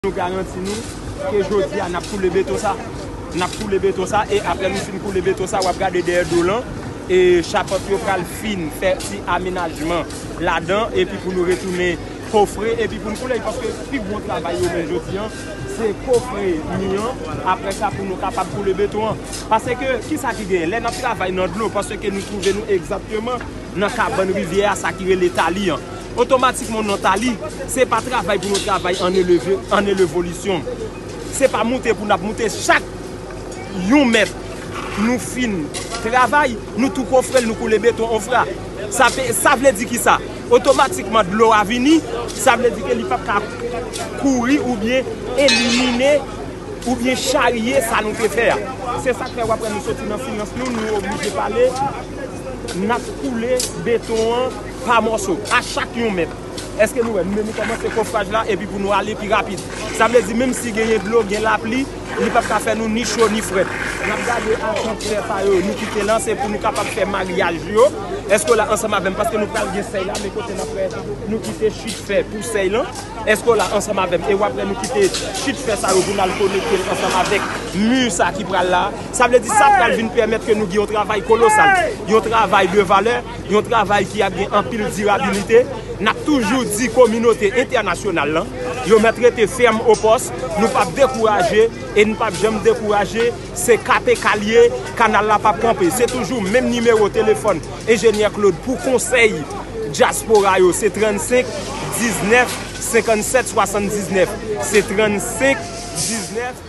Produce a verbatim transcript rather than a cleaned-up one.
Nou garanti nou ke jodi a n ap koule beton sa. N ap koule beton sa e apre nou fin koule beton sa, w ap gade dèyè do lan e chapant yo pral fin fè ti amenajman ladan epi pou nou retounen kofre epi pou n koule l paske pi gwo travay yo menm jodi an se kofre mi an apre sa pou nou kapab koule beton an. Paske kisa ki genyen lè n ap travay nan dlo paske nou twouve nou egzakteman nan kabann rivyè a sa ki rele tali an. Otomatikman nan tali, se pa travay pou nou travay an eleve, an elevolisyon. Se pa moute pou n ap moute chak yon mèt nou fin travay, nou tou kofre l, nou koule beton ofra. Sa, pe, sa vle di ki sa? Otomatikman dlo a vini, sa vle di ke li p ap ka kouri oubyen elimine oubyen charye sa nou te fè a. Se sa k fè w ap wè nou soti nan silans nou, nou oblije pale. N ap koule beton an pa mòso, a chak yon mèt. Èske nou wè? Nou menm nou kòmanse kofraj la epi pou nou ale pi rapid. Sa vle di menm si genyen dlo, gen lapli, li p ap ka fè nou ni cho ni frèt. N ap gade atant fè sa yo, nou kite lan, se pou nou kapab fè maryaj yo. Èske w la ansanm avè m? Paske nou pral gen sèy la, men kote n ap fè, nou kite chit fè pou sèy lan. Èske w la ansanm avè m? E w ap wè nou kite chit fè sa yo pou n al konekte l ansanm avèk mi sa ki pral la. Sa vle di sa pral vin pèmèt ke nou gen yon travay kolosal, yon travay de valè, yon travay ki ap gen anpil dirabilite. N ap toujou di kominote entènasyonal lan, yo mèt rete fèm o pòs, nou p ap dekouraje e n p ap janm dekouraje. Se K P K l ye, kanal la p ap kanpe. Se toujou menm nimewo telefòn Enjenyè Claude pou konsèy dyaspora yo, se trannsenk diznèf senkannsèt swasanndiznèf. Se trannsenk diznèf.